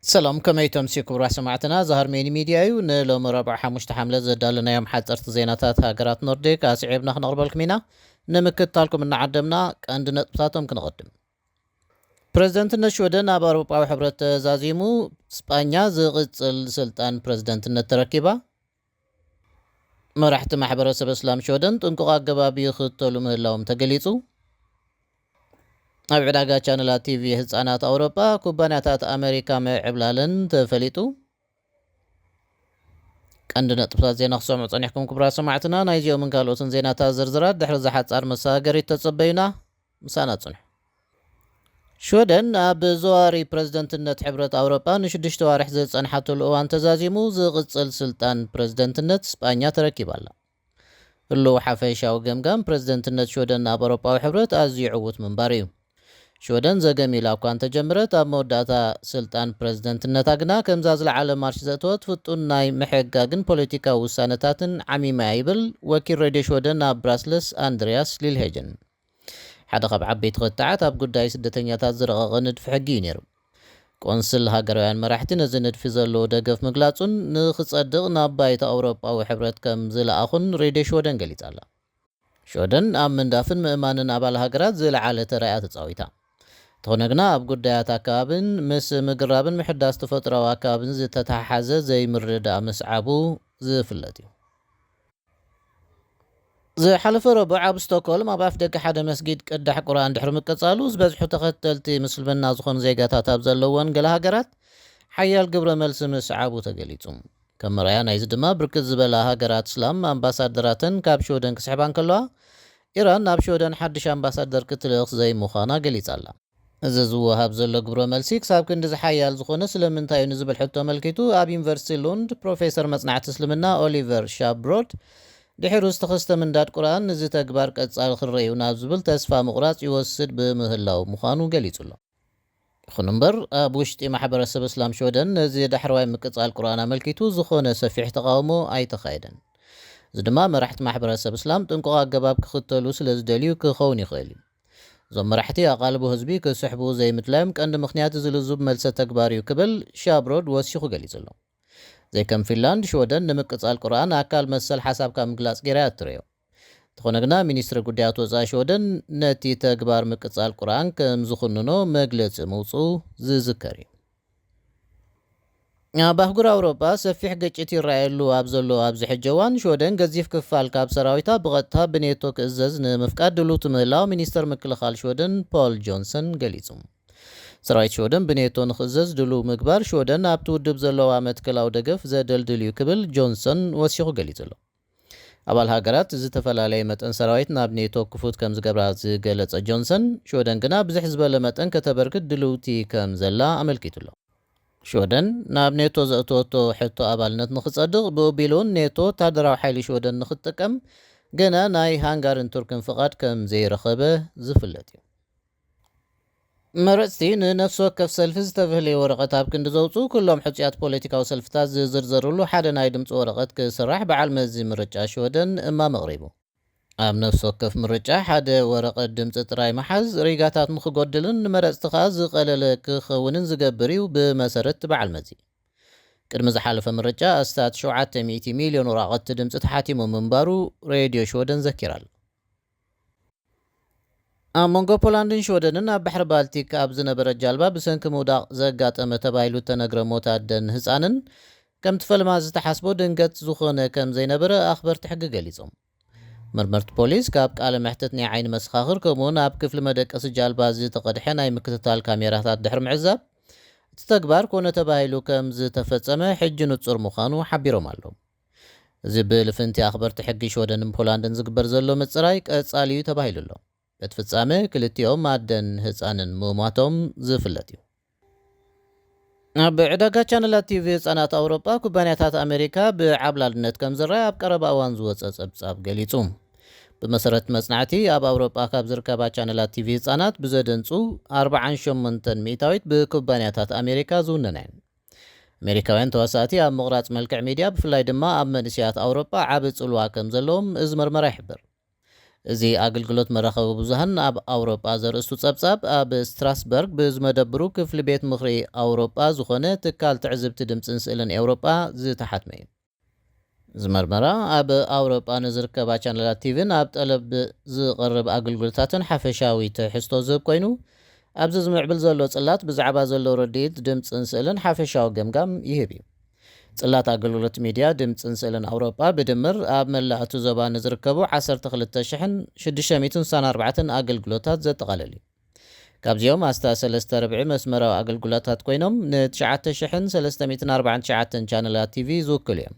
ሰላም፣ ከመይ ተምስዩ ክቡራት ሰማዕትና? እዚ ሃርሜኒ ሚድያ እዩ። ንሎሚ ረቡዕ ሓሙሽተ ሓምለ ዘዳለናዮም ሓፀርቲ ዜናታት ሃገራት ኖርዲክ ኣስዒብና ክነቕርበልኩም ኢና። ንምክትታልኩም እናዓደምና ቀንዲ ነጥብታቶም ክንቐድም። ፕሬዝደንትነት ሽወደን ኣብ ኣውሮጳዊ ሕብረት ተዛዚሙ፣ ስጳኛ ዝቕጽል ስልጣን ፕሬዝደንትነት ተረኪባ። መራሕቲ ማሕበረሰብ እስላም ሽወደን ጥንቁቕ ኣገባብ ይኽተሉ ምህላዎም ተገሊጹ። ኣብ ዕዳጋ ቻነላት ቲቪ ህጻናት ኣውሮጳ ኩባንያታት ኣመሪካ ምዕብላለን ተፈሊጡ። ቀንዲ ነጥብታት ዜና ክሰምዑ ጸኒሕኩም ክቡራት ሰማዕትና፣ ናይዚኦምን ካልኦትን ዜናታት ዝርዝራት ድሕሪ እዛ ሓጻር መሰጋገሪት ተጸበዩና። ምሳና ጽንሑ። ሽወደን ኣብ ዘዋሪ ፕሬዝደንትነት ሕብረት ኣውሮጳ ንሽዱሽተ ዋርሕ ዝጸንሓትሉ እዋን ተዛዚሙ ዝቕጽል ስልጣን ፕሬዝደንትነት ስጳኛ ተረኪባ ኣላ። ህሉው ሓፈሻዊ ገምጋም ፕሬዝደንትነት ሽወደን ኣብ ኣውሮጳዊ ሕብረት ኣዝዩ ዕዉት ምንባር እዩ። ሽወደን ዘገም ኢላ እኳ እንተጀመረት፣ ኣብ መወዳእታ ስልጣን ፕሬዝደንትነታ ግና ከምዛ ዝለዓለ ማርሽ ዘእተወት ፍጡን ናይ ምሕጋግን ፖለቲካዊ ውሳነታትን ዓሚማ እያ ይብል ወኪል ሬድዮ ሽወደን ኣብ ብራስለስ ኣንድሪያስ ሊልሄጀን። ሓደ ካብ ዓበይቲ ክትዓት ኣብ ጉዳይ ስደተኛታት ዝረቐቐ ንድፊ ሕጊ እዩ ነይሩ። ቆንስል ሃገራውያን መራሕቲ ነዚ ንድፊ ዘለዎ ደገፍ ምግላጹን ንኽጸድቕ ናብ ባይታ ኣውሮጳዊ ሕብረት ከም ዝለኣኹን ሬድዮ ሽወደን ገሊጻ ኣላ። ሽወደን ኣብ ምንዳፍን ምእማንን ኣባል ሃገራት ዝለዓለ ተራ እያ ተጻዊታ። እንተኾነ ግና ኣብ ጉዳያት ኣከባብን ምስ ምግራብን ምሕዳስ ተፈጥሮኣዊ ኣከባብን ዝተተሓሓዘ ዘይምርድዳእ ምስዓቡ ዝፍለጥ እዩ። ዝሓለፈ ረቡዕ ኣብ ስቶክሆልም ኣብ ኣፍደገ ሓደ መስጊድ ቅዳሕ ቁርኣን ድሕሪ ምቅጻሉ፣ ዝበዝሑ ተኸተልቲ ምስልምና ዝኾኑ ዜጋታት ኣብ ዘለወን ገለ ሃገራት ሓያል ግብረ መልሲ ምስዓቡ ተገሊጹ። ከም መርኣያ ናይዚ ድማ፣ ብርክት ዝበላ ሃገራት እስላም ኣምባሳደራተን ካብ ሽወደን ክስሕባ እንከለዋ፣ ኢራን ናብ ሽወደን ሓድሽ ኣምባሳደር ክትልእኽ ዘይምዃና ገሊጻ ኣላ። እዚ ዝወሃብ ዘሎ ግብረ መልሲ ክሳብ ክንድዚ ሓያል ዝኾነ ስለምንታይ እዩ ንዝብል ሕቶ ኣመልኪቱ፣ ኣብ ዩኒቨርሲቲ ሉንድ ፕሮፌሰር መጽናዕቲ እስልምና ኦሊቨር ሻብሮድ፣ ድሒሩ ዝተኸስተ ምንዳድ ቁርኣን ንዚ ተግባር ቀጻሊ ክንርእዩ ናብ ዝብል ተስፋ ምቑራጽ ይወስድ ብምህላው ምዃኑ ገሊጹ ኣሎ። ይኹን እምበር፣ ኣብ ውሽጢ ማሕበረሰብ እስላም ሽወደን ነዚ ዳሕረዋይ ምቅጻል ቁርኣን ኣመልኪቱ ዝኾነ ሰፊሕ ተቓውሞ ኣይተኻየደን። እዚ ድማ መራሕቲ ማሕበረሰብ እስላም ጥንቁቕ ኣገባብ ክኽተሉ ስለ ዝደልዩ ክኸውን ይኽእል እዩ። እዞም መራሕቲ ኣቓልቦ ህዝቢ ክስሕቡ ዘይምድላዮም ቀንዲ ምኽንያት እዚ ልዙብ መልሰ ተግባር እዩ ክብል ሻብሮድ ወሲኹ ገሊጹ ኣሎ። ዘይከም ፊንላንድ፣ ሽወደን ንምቅጻል ቁርኣን ኣካል መሰል ሓሳብካ ምግላጽ ገይራ እያ እትርእዮ። እንተኾነ ግና፣ ሚኒስትሪ ጉዳያት ወጻኢ ሽወደን ነቲ ተግባር ምቅጻል ቁርኣን ከም ዝኹንኖ መግለጺ ምውጽኡ ዝዝከር እዩ። ኣብ ኣህጉር ኣውሮጳ ሰፊሕ ግጭት ይረኣየሉ ኣብ ዘሎ ኣብዚ ሕጂ እዋን፣ ሽወደን ገዚፍ ክፋል ካብ ሰራዊታ ብቐጥታ ብኔቶ ክእዘዝ ንምፍቃድ ድልውቲ ምህላው ሚኒስተር ምክልኻል ሽወደን ፖል ጆንሰን ገሊጹ። ሰራዊት ሽወደን ብኔቶ ንኽእዘዝ ድሉው ምግባር ሽወደን ኣብቲ ውድብ ዘለዋ መትከላዊ ደገፍ ዘደልድል እዩ ክብል ጆንሰን ወሲኹ ገሊጹ ኣሎ። ኣባል ሃገራት ዝተፈላለየ መጠን ሰራዊት ናብ ኔቶ ክፉት ከም ዝገብራ ዝገለጸ ጆንሰን፣ ሽወደን ግና ብዝሕ ዝበለ መጠን ከተበርክት ድልውቲ ከም ዘላ ኣመልኪቱ ኣሎ። ሽወደን ናብ ኔቶ ዘእተወቶ ሕቶ ኣባልነት ንኽጸድቕ፣ ብኡ ኣቢሉ እውን ኔቶ ወታደራዊ ሓይሊ ሽወደን ንኽትጥቀም ገና ናይ ሃንጋርን ቱርክን ፍቓድ ከም ዘይረኸበ ዝፍለጥ እዩ። መረጽቲ ንነፍሲ ወከፍ ሰልፊ ዝተፈለየ ወረቐት ኣብ ክንዲ ዘውጽኡ፣ ኩሎም ሕጹያት ፖለቲካዊ ሰልፍታት ዝዝርዘርሉ ሓደ ናይ ድምጺ ወረቐት ክስራሕ በዓል መዚ ምርጫ ሽወደን እማመ ኣቕሪቡ። ኣብ ነፍሲ ወከፍ ምርጫ ሓደ ወረቐት ድምጺ ጥራይ ምሓዝ ሪጋታት ንኽጎድልን ንመረጽቲ ከኣ ዝቐለለ ክኸውንን ዝገብር እዩ፣ ብመሰረት በዓል መዚ። ቅድሚ ዝሓለፈ ምርጫ ኣስታት ሸውዓተ ሚእቲ ሚልዮን ወረቓቕቲ ድምጺ ተሓቲሙ ምንባሩ ሬድዮ ሽወደን ዘኪራ ኣላ። ኣብ መንጎ ፖላንድን ሽወደንን ኣብ ባሕሪ ባልቲክ ኣብ ዝነበረ ጃልባ ብሰንኪ ምውዳቕ ዘጋጠመ ተባሂሉ እተነግረ ሞት ኣደን ህጻንን፣ ከምቲ ፈለማ ዝተሓስቦ ድንገት ዝኾነ ከም ዘይነበረ ኣኽበርቲ ሕጊ ገሊጾም። መርመርቲ ፖሊስ ካብ ቃለ መሕትት ናይ ዓይኒ መሰኻኽር፣ ከምኡውን ኣብ ክፍሊ መደቀሲ ጃልባ ዝተቐድሐ ናይ ምክትታል ካሜራታት ድሕሪ ምዕዛብ፣ እቲ ተግባር ኮነ ተባሂሉ ከም ዝተፈጸመ ሕጂ ንጹር ምዃኑ ሓቢሮም ኣለዉ። እዚ ብልፍንቲ ኣኽበርቲ ሕጊ ሽወደንን ፖላንድን ዝግበር ዘሎ ምጽራይ ቀጻሊ እዩ ተባሂሉ ኣሎ። በቲ ፍጻመ ክልቲኦም ኣደን ህጻንን ምሟቶም ዝፍለጥ እዩ። ኣብ ዕዳጋ ቻነላት ቲቪ ህጻናት ኣውሮጳ ኩባንያታት ኣሜሪካ ብዓብላልነት ከም ዝረኣይ ኣብ ቀረባ እዋን ዝወጸ ጸብጻብ ገሊጹ። ብመሰረት መጽናዕቲ፣ ኣብ ኣውሮጳ ካብ ዝርከባ ቻነላት ቲቪ ህጻናት ብዘደንጹ ኣርብዓን ሸሞንተን ሚእታዊት ብኩባንያታት ኣሜሪካ ዝውነና እየን። ኣሜሪካውያን ተዋሳእቲ ኣብ ምቕራጽ መልክዕ ሚድያ፣ ብፍላይ ድማ ኣብ መንእሰያት ኣውሮጳ ዓቢ ጽልዋ ከም ዘለዎም እዚ መርመራ ይሕብር። እዚ ኣገልግሎት መራኸቢ ብዙሃን ኣብ ኣውሮጳ ዘርእስቱ ጸብጻብ ኣብ ስትራስበርግ ብዝመደብሩ ክፍሊ ቤት ምኽሪ ኣውሮጳ ዝኾነ ትካል ትዕዝብቲ ድምጽን ስእልን ኤውሮጳ ዝተሓትመ እዩ። እዚ መርመራ ኣብ ኣውሮጳ ንዝርከባ ቻነላት ቲቪን ኣብ ጠለብ ዝቐርብ ኣገልግሎታትን ሓፈሻዊ ትሕዝቶ ዝህብ ኮይኑ፣ ኣብዚ ዝምዕብል ዘሎ ጽላት ብዛዕባ ዘሎ ርድኢት ድምጽን ስእልን ሓፈሻዊ ገምጋም ይህብ እዩ። ጽላት ኣገልግሎት ሚድያ ድምጽን ስእልን ኣውሮጳ ብድምር ኣብ መላእ እቲ ዞባ ንዝርከቡ ዓሰርተ ክልተ ሽሕን ሽዱሽተ ሚእትን ስሳን ኣርባዕተን ኣገልግሎታት ዘጠቓልል እዩ። ካብዚኦም ኣስታት ሰለስተ ርብዒ መስመራዊ ኣገልግሎታት ኮይኖም፣ ን ትሽዓተ ሽሕን ሰለስተ ሚእትን ኣርባዓን ትሽዓተን ቻነላት ቲቪ ዝውክሉ እዮም።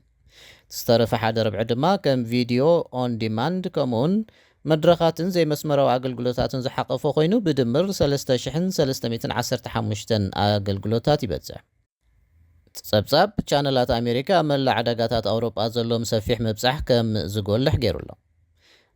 እቲ ዝተረፈ ሓደ ርብዒ ድማ ከም ቪድዮ ኦን ዲማንድ ከምኡውን መድረኻትን ዘይመስመራዊ ኣገልግሎታትን ዝሓቐፈ ኮይኑ፣ ብድምር ሰለስተ ሽሕን ሰለስተ ሚእትን ዓሰርተ ሓሙሽተን ኣገልግሎታት ይበጽሕ። እቲ ጸብጻብ፣ ቻነላት ኣሜሪካ ኣብ መላእ ዕዳጋታት ኣውሮጳ ዘሎም ሰፊሕ ምብጻሕ ከም ዝጎልሕ ገይሩ ኣሎ።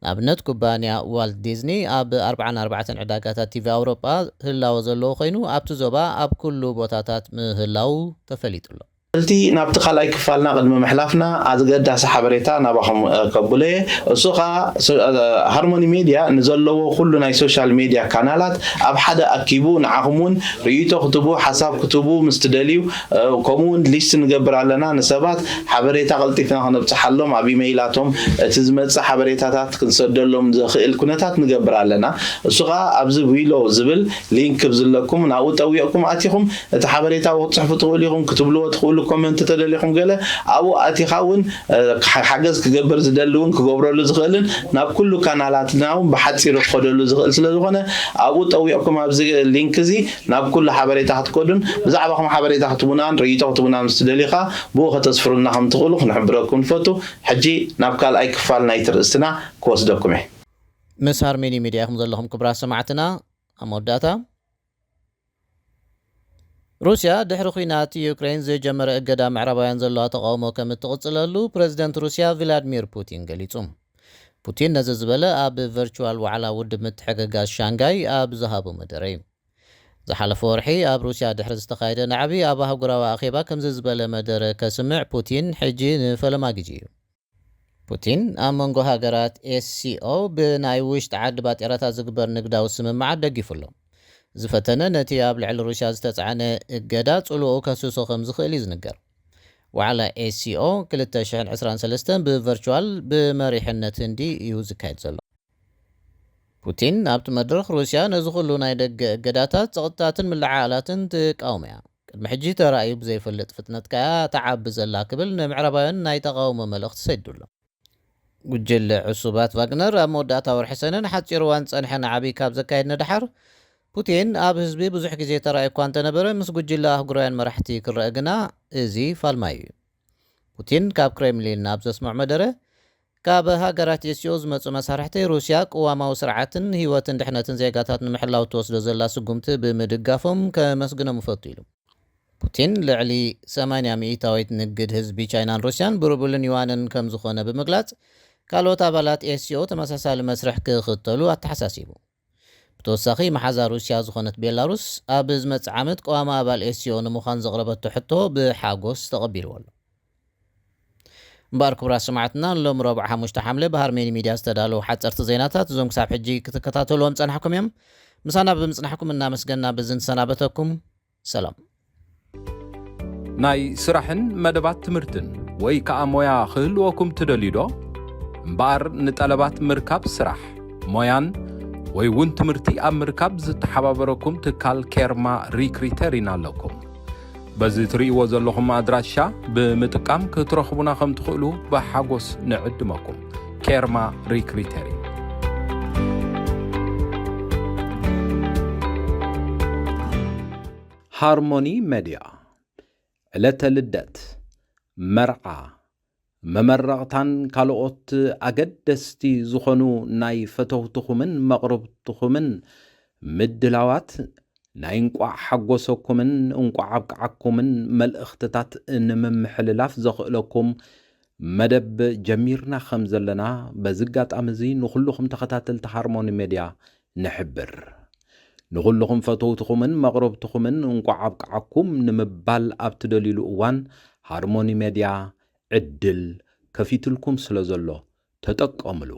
ንኣብነት፣ ኩባንያ ዋልት ዲዝኒ ኣብ ኣርባዓን ኣርባዕተን ዕዳጋታት ቲቪ ኣውሮጳ ህላወ ዘለዎ ኮይኑ፣ ኣብቲ ዞባ ኣብ ኩሉ ቦታታት ምህላዉ ተፈሊጡ ኣሎ። እቲ ናብቲ ካልኣይ ክፋልና ቅድሚ ምሕላፍና፣ ኣገዳሲ ሓበሬታ ናባኹም፣ እ፣ ከብሎ እየ። እሱ ኸኣ፣ ሶ-፣ እ፣ ሃርሞኒ ሜድያ ንዘለዎ ኩሉ ናይ ሶሻል ሜድያ ካናላት ኣብ ሓደ ኣኪቡ፣ ንዓኹም እውን ርእይቶ ክትቡ፣ ሓሳብ ክትቡ ምስ ትደልዩ፣ እ፣ ከምኡ እውን ሊስት ንገብር ኣለና። ንሰባት ሓበሬታ ቀልጢፍና ክነብጽሓሎም፣ ኣብ ኢመይላቶም እቲ ዝመጽእ ሓበሬታታት ክንሰደሎም ዘኽእል ኩነታት ንገብር ኣለና። እሱ ኸኣ ኣብዚ ዊሎ ዝብል ሊንክ ዘለኩም፣ ናብኡ ጠዊቕኩም ኣቲኹም እቲ ሓበሬታ ክትጽሕፉ ትኽእሉ ኢኹም። ክትብልዎ ትኽእሉ ኮመንት ተደሊኹም ገለ ኣብኡ ኣቲኻ እውን፣ እ፣ ሓ-፣ ሓገዝ ክገብር ዝደሊ እውን ክገብረሉ ዝኽእልን ናብ ኩሉ ካናላትና እውን ብሓጺሩ ክኸደሉ ዝኽእል ስለ ዝኾነ፣ ኣብኡ ጠዊቕኩም ኣብዚ ሊንክ እዚ ናብ ኩሉ ሓበሬታ ክትከዱን ብዛዕባኹም ሓበሬታ ክትቡናን ርእይቶ ክትቡናን ምስ ትደልዩ ኸኣ ብኡ ከተስፍሩልና ከም ትኽእሉ ክንሕብረኩም ንፈቱ። ሕጂ ናብ ካልኣይ ክፋል ናይቲ ርእስትና ክወስደኩም እየ። ምስ ሃርሜኒ ሚድያ ኢኹም ዘለኹም ክቡራት ሰማዕትና። ኣብ መወዳእታ፣ ሩስያ ድሕሪ ኲናት ዩክሬን ዝጀመረ እገዳ ምዕራባውያን ዘለዋ ተቓውሞ ከም እትቕጽለሉ ፕረዚደንት ሩስያ ቪላድሚር ፑቲን ገሊጹ። ፑቲን ነዚ ዝበለ ኣብ ቨርቹዋል ዋዕላ ውድብ ምትሕግጋዝ ሻንጋይ ኣብ ዝሃቦ መደረ እዩ። ዝሓለፈ ወርሒ ኣብ ሩስያ ድሕሪ ዝተኻየደ ናዕቢ ኣብ ኣህጉራዊ ኣኼባ ከምዚ ዝበለ መደረ ከስምዕ ፑቲን ሕጂ ንፈለማ ግዜ እዩ። ፑቲን ኣብ መንጎ ሃገራት ኤስሲኦ ብናይ ውሽጢ ዓዲ ባጤራታት ዝግበር ንግዳዊ ስምምዓት ደጊፉ ኣሎ። ዝፈተነ ነቲ ኣብ ልዕሊ ሩስያ ዝተጻዕነ እገዳ ጽልኡ ከስሶ ከም ዝኽእል እዩ ዝንገር። ዋዕላ ኤስሲኦ ክልተ ሽሕን ዕስራን ሰለስተን ብቨርቹዋል ብመሪሕነት ህንዲ እዩ ዝካየድ ዘሎ። ፑቲን ኣብቲ መድረኽ ሩስያ ነዚ ኩሉ ናይ ደገ እገዳታት፣ ጸቕጥታትን ምልዕዓላትን ትቃወም እያ። ቅድሚ ሕጂ ተራእዩ ብዘይፈልጥ ፍጥነት ከኣ ትዓቢ ዘላ ክብል ንምዕራባውያን ናይ ተቓውሞ መልእኽቲ ሰዲዱ ኣሎ። ጉጅለ ዕሱባት ቫግነር ኣብ መወዳእታ ወርሒ ሰነ ንሓጺር እዋን ዝጸንሐ ናዕቢ ካብ ዘካየድ ንደሓር፣ ፑቲን ኣብ ህዝቢ ብዙሕ ግዜ ተራእዩ እኳ እንተነበረ፣ ምስ ጉጅለ ኣህጉራውያን መራሕቲ ክረአ ግና እዚ ፋልማይ እዩ። ፑቲን ካብ ክሬምሊን ኣብ ዘስምዖ መደረ፣ ካብ ሃገራት ኤስሲኦ ዝመጹ መሳርሕቲ ሩስያ ቅዋማዊ ስርዓትን ህይወትን ድሕነትን ዜጋታት ንምሕላው ትወስዶ ዘላ ስጉምቲ ብምድጋፎም ከመስግኖም እፈቱ ኢሉ። ፑቲን ልዕሊ ሰማንያ ሚእታዊት ንግድ ህዝቢ ቻይናን ሩስያን ብሩብልን ዩዋንን ከም ዝኾነ ብምግላጽ፣ ካልኦት ኣባላት ኤስሲኦ ተመሳሳሊ መስርሕ ክኽተሉ ኣተሓሳሲቡ። ብተወሳኺ፣ መሓዛ ሩስያ ዝኾነት ቤላሩስ ኣብ ዝመጽእ ዓመት ቀዋሚ ኣባል ኤስሲኦ ንምዃን ዘቕረበቶ ሕቶ ብሓጎስ ተቐቢልዎ ኣሎ። እምበኣር ክቡራት ሰማዕትና፣ ሎም ረቡዕ ሓሙሽተ ሓምለ ብሃርሜኒ ሚድያ ዝተዳለዉ ሓጸርቲ ዜናታት፣ እዞም ክሳብ ሕጂ ክትከታተልዎም ጸናሕኩም እዮም። ምሳና ብምጽናሕኩም እናመስገና፣ በዚ ንሰናበተኩም። ሰላም። ናይ ስራሕን መደባት ትምህርትን ወይ ከኣ ሞያ ክህልወኩም ትደልዩ ዶ? እምበኣር፣ ንጠለባት ምርካብ ስራሕ፣ ሞያን ወይ እውን ትምህርቲ ኣብ ምርካብ ዝተሓባበረኩም ትካል ኬርማ ሪክሪተሪን ኣለኩም። በዚ ትርእይዎ ዘለኹም ኣድራሻ ብምጥቃም ክትረኽቡና ከም ትኽእሉ ብሓጎስ ንዕድመኩም። ኬርማ ሪክሪተሪን። ሃርሞኒ ሜድያ፣ ዕለተ ልደት፣ መርዓ፣ መመረቕታን ካልኦት ኣገደስቲ ዝኾኑ ናይ ፈተውትኹምን መቕርብትኹምን ምድላዋት፣ ናይ እንቋዕ ሓጎሰኩምን እንቋዕ ኣብቅዓኩምን መልእኽትታት ንምምሕልላፍ ዘኽእለኩም መደብ ጀሚርና ከም ዘለና በዚ ኣጋጣሚ እዚ ንኹልኹም ተኸታተልቲ ሃርሞኒ ሜድያ ንሕብር። ንኹልኹም ፈተውትኹምን መቕረብትኹምን እንቋዕ ኣብቅዓኩም ንምባል ኣብ ትደልዩሉ እዋን፣ ሃርሞኒ ሜድያ ዕድል ከፊትልኩም ስለ ዘሎ ተጠቀምሉ።